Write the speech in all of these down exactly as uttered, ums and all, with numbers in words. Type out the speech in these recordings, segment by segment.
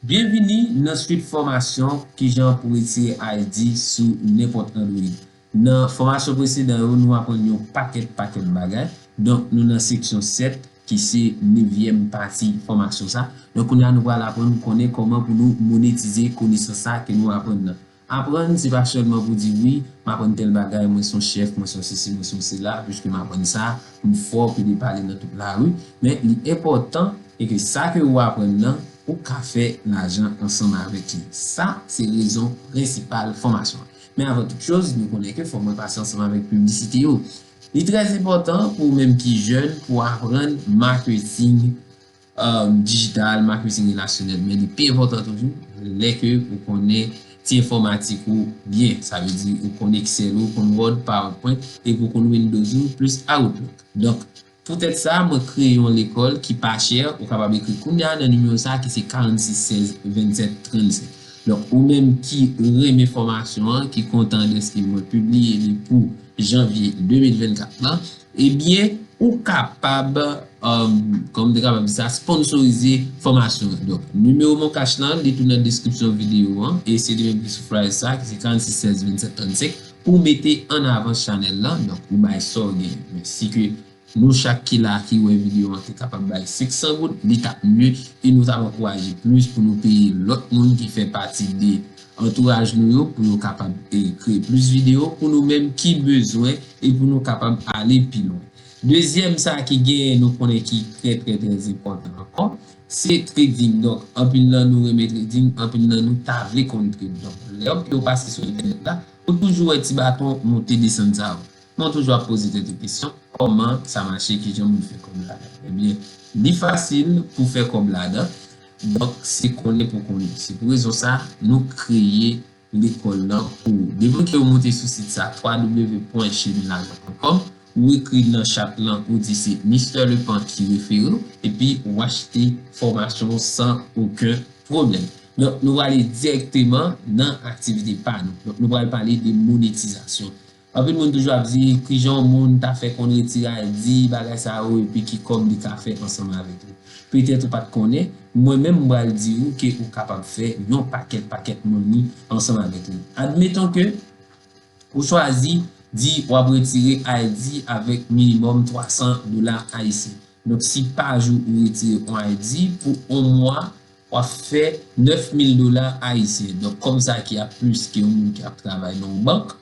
Byenvini nan swit fòmasyon kijan pou retire I D sou nenpòt Android. Nan fòmasyon presedan yo, nou aprann yon pakèt, pakèt bagay. Donk, nou nan seksyon sèt, ki se nevyèm pati fòmasyon sa. Donk, kounye a nou pral aprann konnen kòman pou nou monetize konesans sa ke nou aprann nan. Aprann, se pa sèlman pou di wi, m aprann tèl bagay, mwen se yon chèf, mwen se yon sesi, mwen se yon sela, piske m aprann sa, m fò, pede pale nan tout lari. Men, li enpòtan, e ke sa ke ou aprann nan, ou ka fè lajan ansanm avèk li. Sa, se rezon prensipal fòmasyon an. Men avan tout choz, nou konnen ke fò mwen pase ansanm avèk piblisite yo. Li trè enpòtan pou ou menm ki jèn, pou aprann maketing, um, dijital, maketing relasyonèl. Men li pi enpòtan toujou, lè ke ou konnen ti enfòmatik ou byen. Sa vle di, ou konn Excel ou, ou konn Word, PowerPoint, epi ou konn Windows ou, plis Outlook. Donk, poutèt sa, mwen kreye yon lekòl ki pa chè, ou kapab ekri kounye a nan nimewo sa ki se karannsis sèz vennsèt trannsenk. Donk, ou menm ki renmen fòmasyon an, ki kontan dèske mwen pibliye li pou janvye de mil vennkat lan, ebyen, ou kapab, um, kòman m te kapab di sa, sponsorize fòmasyon an. Donk, nimewo MonCash lan, li tou nan deskripsyon videyo an, e se li menm ki sou flyer sa, ki se karannsis sèz vennsèt trannsenk, pou mete an avan chanèl lan, donk, ou bay sa w gen. Men si ke nou chak ki la, ki wè videyo an, te kapab bay senk san goud, li t ap mye, e nou t ap ankouraje plis pou nou peye lòt moun ki fè pati de antouraj nou yo, pou yo kapab, e, kreye plis videyo pou nou menm ki bezwen, e pou nou kapab ale pi lwen. Dezyèm sa ki genyen, nou konnen ki trè, trè, trè enpòtan ankò, se trading. Donk, anpil nan nou renmen trading, anpil nan nou ta vle konn trade. Donk, lè ke ou pase sou entènèt la, ou toujou wè ti baton monte desann sa yo. Men w toujou ap poze tèt ou kesyon, kòman sa mache, kijan moun fè kòb ladan? Ebyen, li fasil pou fè kòb ladan. Donk, se konnen pou konnen. Se pou rezon sa, nou kreye lekòl lan pou ou. Depi ke ou moute sou sit sa, w w w pwen chemilajan pwen kòm, ou ekri nan chat lan, ou di se Mister Lepant ki refere w, epi ou achte fòmasyon san okenn pwoblèm. Donk, nou prale dirèkteman nan aktivite pa nou. Donk, nou pral pale de monetizasyon. Anpil moun toujou ap di, kijan yon moun ta fè konn retire I D, bagay sa yo, epi ki kòb li ka fè ansanm avèk li. Petèt ou pa t konnen, mwen menm m pral di ou ke ou kapab fè yon pakèt, pakèt money ansanm avèk li. Admeton ke ou chwazi di w ap retire I D avèk minimòm twa san dola ayisyen. Donk, si pa jou ou retire yon I D pou yon mwa, w ap fè nèf mil dola ayisyen. Donk, kòb sa ki ap plis ke yon moun ki ap travay nan yon bank,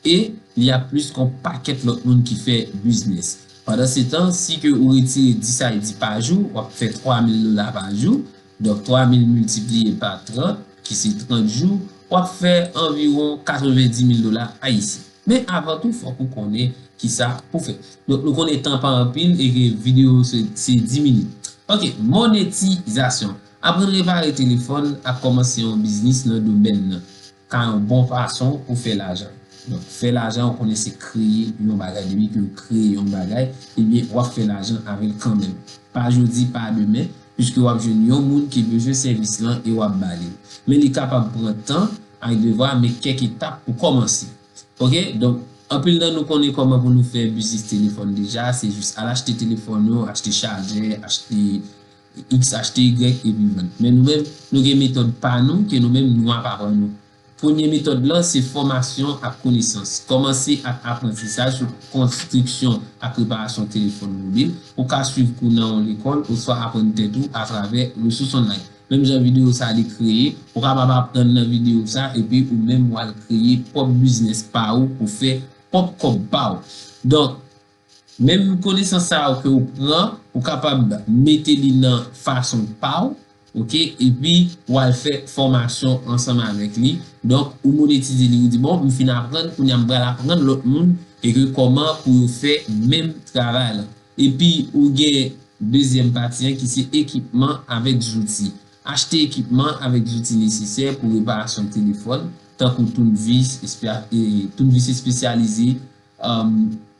e li ap plis ke yon pakèt lòt moun ki fè biznis. Pandansetan, si ke ou retire dis I D pa jou, w ap fè twa mil dola pa jou. Donk, twa mil miltipliye pa trant, ki se trant jou, w ap fè anviwon katrevenndis mil dola ayisyen. Men avan tou, fòk ou konnen kisa pou fè. Donk, nou konnen tan pa anpil e ke videyo se, se dis minit. Ok, monetizasyon. Aprann repare telefòn ak kòmanse yon biznis nan domèn nan ka yon bon fason pou fè lajan. Donk, fè lajan, ou konnen se kreye yon bagay. Depi ke w kreye yon bagay, ebyen, w ap fè lajan avè l kanmenm. Pa jodi, pa demen, piske w ap jwenn yon moun ki bezwen sèvis lan e w ap ba li l. Men li kapab pran tan ak devwa, men kèk etap pou kòmanse. Ok? Donk, anpil nan nou konnen kòman pou nou fè biznis telefòn deja, se jis al achte telefòn yo, achte chajè, achte X, achte Y, epi vann. Men nou menm, nou gen metòd pa nou ke nou menm nou ap aprann nou. Premye metòd lan, se fòmasyon ak konesans. Kòmanse ak aprantisaj sou konstriksyon ak reparasyon telefòn mobil. Ou ka swiv kou nan yon lekòl oswa aprann tèt ou atravè resous online. Menm jan videyo sa li kreye, ou kapab aprann nan videyo sa, epi ou menm w al kreye pwòp biznis pa ou pou fè pwòp kòb pa ou. Donk, menm konesans sa yo ke ou pran, ou kapab mete li nan fason pa w, ok, epi w al fè fòmasyon ansanm avèk li. Donk, ou monetize li, ou di, bon, m fin aprann, kounye a m pral aprann lòt moun, e ke kòman pou yo fè menm travay la. Epi, ou gen dezyèm pati an ki se ekipman avèk zouti. Achte ekipman avèk zouti nesesè pou reparasyon telefòn, tankou tounvis, espya-, e, tounvis espesyalize, um,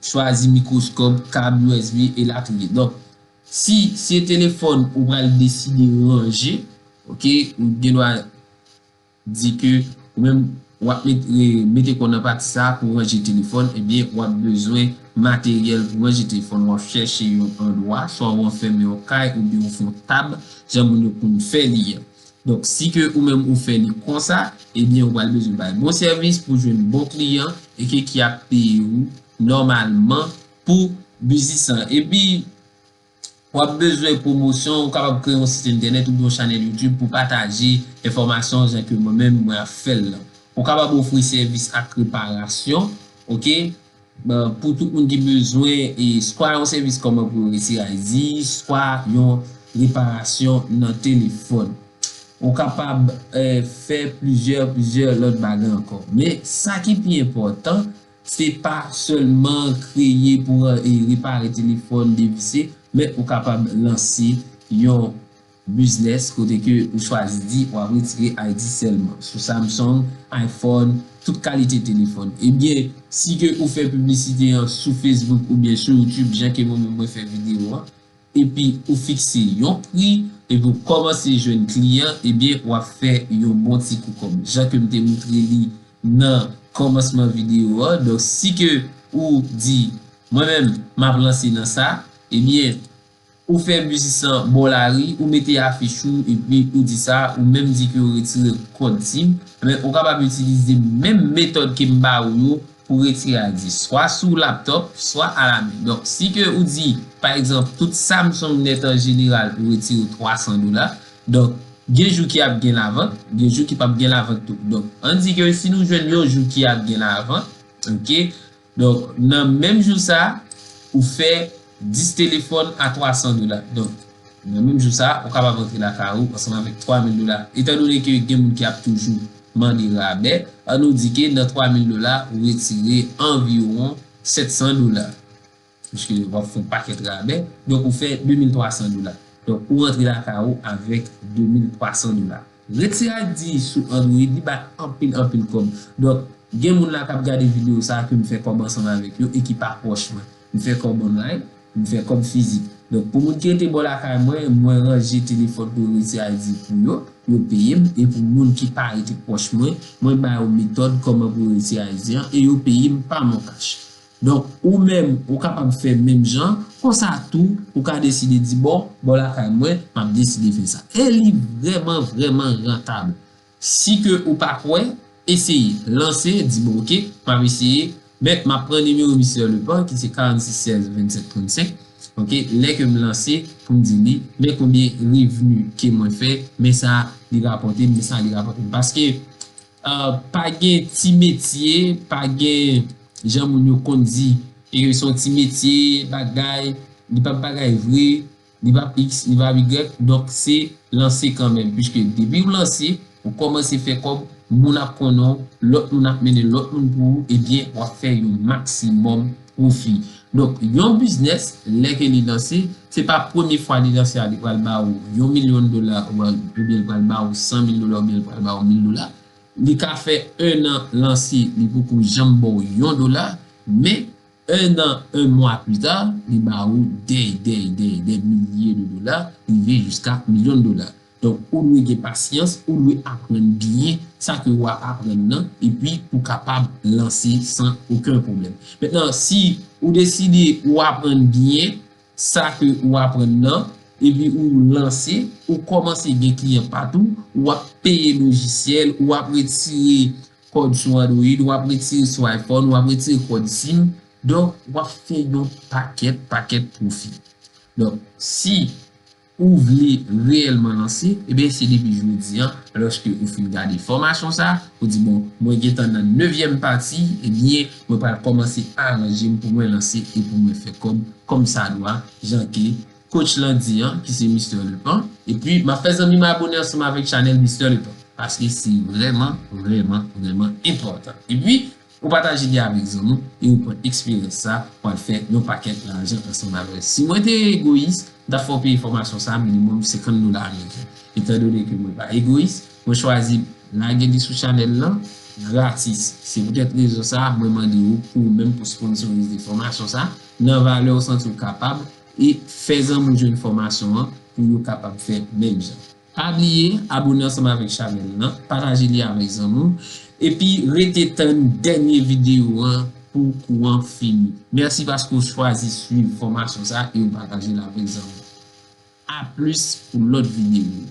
chwazi mikwoskòp, kab U S B, elatriye. Donk, si se telefòn ou pral deside ranje, ok, ou gen dwa di ke ou menm w ap met-, e, mete kò nan pati sa a pou ranje telefòn, ebyen, w ap bezwen materyèl pou ranje telefòn. W ap chèche yon andwa, swa w anfèmen yon kay oubyen w fè yon tab, jan moun yo konn fè li an. Donk, si ke ou menm ou fè li konsa, ebyen, ou pral bezwen bay bon sèvis pou jwenn bon kliyan e ke ki ap peye ou nòmalman pou biznis lan. Epi, w ap bezwen pwomosyon, ou kapab kreye yon sit entènèt oubyen yon chanèl YouTube pou pataje enfòmasyon jan ke mwen menm mwen ap fè l lan. Ou kapab ofri sèvis ak reparasyon, oke? Bon, pou tout moun ki bezwen, e, swa yon sèvis kòman pou yo retire I D, swa yon reparasyon nan telefòn. Ou kapab, e, fè plizyè, plizyè lòt bagay ankò. Men, sa ki pi enpòtan, se pa sèlman kreye pou, e, repare telefòn, devise, men ou kapab lanse yon biznis kote ke ou chwazi di w ap retire I D sèlman sou Samsung, iPhone, tout kalite telefòn. Ebyen, si ke ou fè piblisite an sou Facebook oubyen sou YouTube, jan ke mwen menm mwen fè videyo an, epi ou fikse yon pri, epi ou kòmanse jwenn kliyan, ebyen, w ap fè yon bon ti kou kòb. Jan ke m te moutre li nan kòmansman videyo an. Donk, si ke ou di, mwen menm, m ap lanse nan sa, ebyen, ou fè biznis lan bò lari, ou mete afich ou, epi ou di sa, ou menm di ke ou retire kòd sim, men ou kapab itilize menm metòd ke m ba ou yo pou retire I D, swa sou laptòp, swa alamen. Donk, si ke ou di, pa egzanp, tout Samsung nèt an jeneral, ou retire twa san dola, donk, gen jou ki ap gen lavant, gen jou ki p ap gen lavant tou. Donk, ann di ke si nou jwenn yon jou ki ap gen lavant, oke, donk, nan menm jou sa, ou fè dis telefòn a twa san dola. Donk, nan menm jou sa, ou kapab antre lakay ou ansanm avèk twa mil dola. Etandone ke gen moun ki ap toujou mande rabè, ann nou di ke nan twa mil dola, ou retire anviwon sèt san dola. Piske w ap fè yon pakèt rabè, donk ou fè de mil twa san dola. Donk, ou rantre lakay ou avèk de mil twa san dola. Retire I D sou Android, li bay anpil, anpil kòb. Donk, gen moun la k ap gade videyo sa a ke m fè kòb ansanm avèk yo e ki pa pwòch mwen. M fè kòb online, m fè kòb fizik. Donk, pou moun ki rete bò lakay mwen, mwen ranje telefòn pou yo retire I D pou yo, yo peye m, e pou moun ki pa rete pwòch mwen, mwen ba yo metòd kòman pou yo retire I D an, e yo peye m pa MonCash. Donk, ou menm, ou kapab fè menm jan, konsa tou, ou ka deside di, bon, bò lakay mwen, m ap deside fè sa. E li vrèman, vrèman rantab. Si ke ou pa kwè, eseye, lanse, di, bon, oke, m ap eseye, men m ap pran nimewo Mister Lepant, ki se karannsis sèz vennsenk trannsenk, oke, lè ke m lanse, pou m di li, men konbyen revni ke mwen fè, men sa li rapòte m, men sa li rapòte m. Paske, euh, pa gen ti metye, pa gen jan moun yo konn di, e se yon ti metye, bagay, li p ap bagay vre, li p ap X, li p ap Y, donk se lanse kanmenm, piske depi w lanse, ou kòmanse fè kòb, moun ap konnen w, lòt moun ap mennen lòt moun pou ou, ebyen, w ap fè yon maksimòm pwofi. Donk, yon biznis, lè ke li lanse, se pa premye fwa li lanse a, li pral ba ou yon milyon dola, ou, oubyen li pral ba ou san mil dola, oubyen li pral ba ou mil dola. Li ka fè en an lanse, li poko janm ba w yon dola, men en an, un mois plus tard, li ba ou dè, dè, dè, dè milye de dola, rive jiska milyon de dola. Donk, ou dwe gen pasyans, ou dwe aprann byen sa ke w ap aprann nan, epi pou kapab lanse san okenn pwoblèm. Mentnan, si ou deside ou aprann byen sa ke ou aprann nan, epi ou lanse, ou kòmanse gen kliyan patou, ou ap peye lojisyèl, ou ap retire kòd sou Android, ou ap retire sou iPhone, ou ap retire kòd sim. Donk, w ap fè yon pakèt, pakèt pwofi. Donk, si ou vle reyèlman lanse, ebyen, se depi jodi a, lòske ou fin gade fòmasyon sa, ou di, bon, mwen gentan nan nevyèm pati, ebyen, mwen pral kòmanse aranje m pou mwen lanse e pou mwen fè kòb kòmsadwa, jan ke coach lan di an, ki se Mister Lepant. Epi, m ap fè zanmi m abone ansanm avèk chanèl Mister Lepant. Paske se vrèman, vrèman, vrèman enpòtan. Epi, ou pataje li avèk zanmi w e ou pran eksperyans sa, w al fè yon pakèt lajan ansanm avè l. Si mwen te egoyis, m t ap fè w peye fòmasyon sa minimòm senkant dola ameriken. Etandone ke mwen pa egoyis, mwen chwazi lage li sou chanèl lan gratis. Se poutèt rezon sa, mwen mande w pou ou menm pou sponsorize fòmasyon sa, nan valè ou santi w kapab, e fè zanmi w jwenn fòmasyon an pou yo kapab fè menm jan. Pa bliye abone ansanm avèk chanèl lan, pataje li avèk zanmi w, epi rete tann dènye videyo an pou kou an fini. Mèsi paske w chwazi swiv fòmasyon sa e w pataje l avèk zanmi w. A plis pou lòt videyo.